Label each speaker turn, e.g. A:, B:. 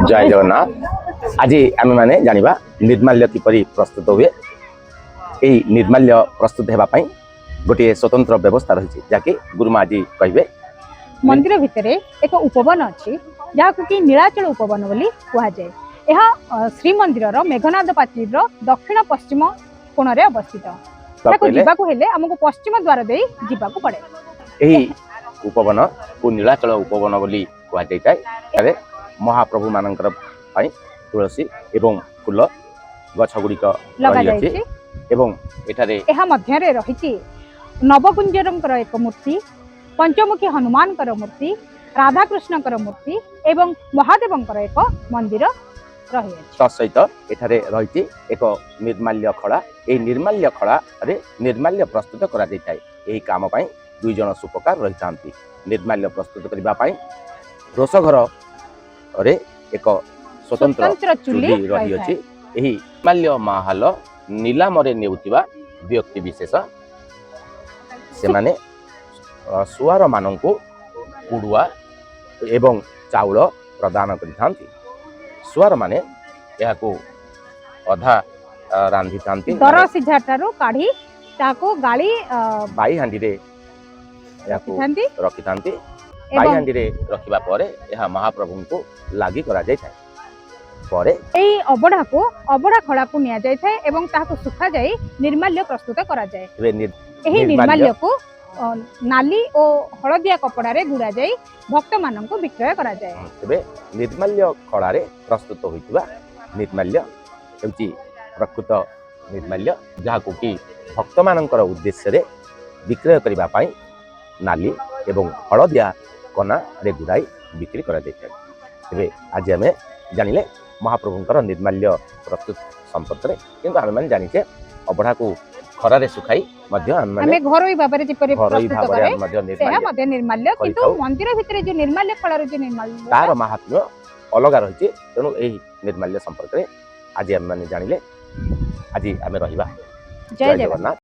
A: ଜୟ ଜଗନ୍ନାଥ। ଆଜି ଆମେମାନେ ଜାଣିବା ନିର୍ମାଲ୍ୟ କିପରି ପ୍ରସ୍ତୁତ ହୁଏ। ଏହି ନିର୍ମାଲ୍ୟ ପ୍ରସ୍ତୁତ ହେବା ପାଇଁ ଗୋଟିଏ ସ୍ୱତନ୍ତ୍ର ବ୍ୟବସ୍ଥା ରହିଛି, ଯାହାକି ଗୁରୁମା ଆଜି କହିବେ।
B: ମନ୍ଦିର ଭିତରେ ଏକ ଉପବନ ଅଛି, ଯାହାକୁ କି ନୀଳାଚଳ ଉପବନ ବୋଲି କୁହାଯାଏ। ଏହା ଶ୍ରୀମନ୍ଦିରର ମେଘନାଦ ପାଚେରୀର ଦକ୍ଷିଣ ପଶ୍ଚିମ କୋଣରେ ଅବସ୍ଥିତ। ଏହାକୁ
A: କହିଲେ
B: ଯିବାକୁ ହେଲେ ଆମକୁ ପଶ୍ଚିମ ଦ୍ୱାର ଦେଇ ଯିବାକୁ ପଡେ।
A: ଏହି ଉପବନକୁ ନୀଳାଚଳ ଉପବନ ବୋଲି କୁହାଯାଇଥାଏ। ଏଠାରେ ମହାପ୍ରଭୁ ମାନଙ୍କର ପାଇଁ ତୁଳସୀ ଏବଂ ଫୁଲ ଗଛ ଗୁଡ଼ିକ ରହିଅଛି
B: ଲଗାଯାଇଛି
A: ଏବଂ ଏଠାରେ
B: ଏହା ମଧ୍ୟରେ ରହିଛି ନବକୁଞ୍ଜରଙ୍କର ଏକ ମୂର୍ତ୍ତି, ପଞ୍ଚମୁଖୀ ହନୁମାନଙ୍କର ମୂର୍ତ୍ତି, ରାଧାକୃଷ୍ଣଙ୍କର ମୂର୍ତ୍ତି ଏବଂ ମହାଦେବଙ୍କର ଏକ ମନ୍ଦିର ରହିଅଛି।
A: ତା ସହିତ ଏଠାରେ ରହିଛି ଏକ ନିର୍ମାଲ୍ୟ ଖଳା। ଏହି ନିର୍ମାଲ୍ୟ ଖଳାରେ ନିର୍ମାଲ୍ୟ ପ୍ରସ୍ତୁତ କରାଯାଇଥାଏ। ଏହି କାମ ପାଇଁ ଦୁଇ ଜଣ ସୁପକାର ରହିଥାନ୍ତି। ନିର୍ମାଲ୍ୟ ପ୍ରସ୍ତୁତ କରିବା ପାଇଁ ରୋଷଘରରେ ଏକ ସ୍ୱତନ୍ତ୍ର
B: ସ୍ୱତନ୍ତ୍ର ଚୁଲି
A: ଚୁଲି ରହିଅଛି।
B: ରହିଥାଏ।
A: ଏହି ନିର୍ମାଲ୍ୟ ମାହାଲ ନିଲାମରେ ନେଉଥିବା ବ୍ୟକ୍ତି ବିଶେଷ ସେମାନେ ସୁଆରମାନଙ୍କୁ କୁଡ଼ୁଆ ଏବଂ ଚାଉଳ ପ୍ରଦାନ କରିଥାନ୍ତି। ସୁଆରମାନେ ଏହାକୁ ଅଧା ରାନ୍ଧିଥାନ୍ତି।
B: ଦର ସିଝା ଠାରୁ କାଢି ତାହାକୁ ଗାଳି
A: ବାଇ ହାଣ୍ଡିରେ ଏହାକୁ
B: ରଖିଥାନ୍ତି
A: ରଖିଥାନ୍ତି। ବାଇ
B: ଏବଂ
A: ହାଣ୍ଡିରେ ରଖିବା ପରେ ଏହା ମହାପ୍ରଭୁଙ୍କୁ ଲାଗି କରାଯାଇଥାଏ। ପରେ
B: ଏହି ଅବଢାକୁ ଅବଢା ଖଳାକୁ ନିଆଯାଇଥାଏ ଏବଂ ତାହାକୁ ଶୁଖାଯାଇ ନିର୍ମାଲ୍ୟ ପ୍ରସ୍ତୁତ କରାଯାଏ।
A: ଏବେ
B: ଏହି
A: ନିର୍ମାଲ୍ୟ
B: ନିର୍ମାଲ୍ୟକୁ ନାଲି ଓ ହଳଦିଆ କପଡ଼ାରେ ଗୁଡ଼ାଯାଇ ଭକ୍ତମାନଙ୍କୁ ବିକ୍ରୟ କରାଯାଏ।
A: ତେବେ ନିର୍ମାଲ୍ୟ ଖଳାରେ ପ୍ରସ୍ତୁତ ହୋଇଥିବା ନିର୍ମାଲ୍ୟ ହେଉଛି ପ୍ରକୃତ ନିର୍ମାଲ୍ୟ, ଯାହାକୁ କି ଭକ୍ତମାନଙ୍କର ଉଦ୍ଦେଶ୍ୟରେ ବିକ୍ରୟ କରିବା ପାଇଁ ନାଲି ଏବଂ ହଳଦିଆ କନାରେ ଗୁଡ଼ାଇ ବିକ୍ରି କରାଯାଇଥାଏ। ତେବେ ଆଜି ଆମେ ଜାଣିଲେ ମହାପ୍ରଭୁଙ୍କର ନିର୍ମାଲ୍ୟ ପ୍ରସ୍ତୁତ ସମ୍ପର୍କରେ। କିନ୍ତୁ ଆମେମାନେ ଜାଣିଛେ, ଅବଢ଼ାକୁ ଖରାରେ ଶୁଖାଇ ମଧ୍ୟ ଆମେମାନେ
B: ଆମେ ଘରୋଇ ଭାବରେ ଯେପରି
A: ଘରୋଇ
B: ପ୍ରସ୍ତୁତ
A: ଭାବରେ
B: କରେ,
A: ଆମେ ମଧ୍ୟ
B: ଏହା
A: ନିର୍ମାଲ୍ୟ
B: ମଧ୍ୟ ନିର୍ମାଲ୍ୟ, କିନ୍ତୁ
A: କରିଥାଉ।
B: ମନ୍ଦିର ଭିତରେ ଯୋଉ ନିର୍ମାଲ୍ୟ ଖଳାର ଯୋଉ ନିର୍ମାଲ୍ୟ,
A: ତାର ମାହାତ୍ମ୍ୟ ଅଲଗା ରହିଛି। ତେଣୁ ଏହି ନିର୍ମାଲ୍ୟ ସମ୍ପର୍କରେ ଆଜି ଆମେମାନେ ଜାଣିଲେ। ଆଜି ଆମେ ରହିବା।
B: ଜୟ ଜଗନ୍ନାଥ।
A: ଜଗନ୍ନାଥ।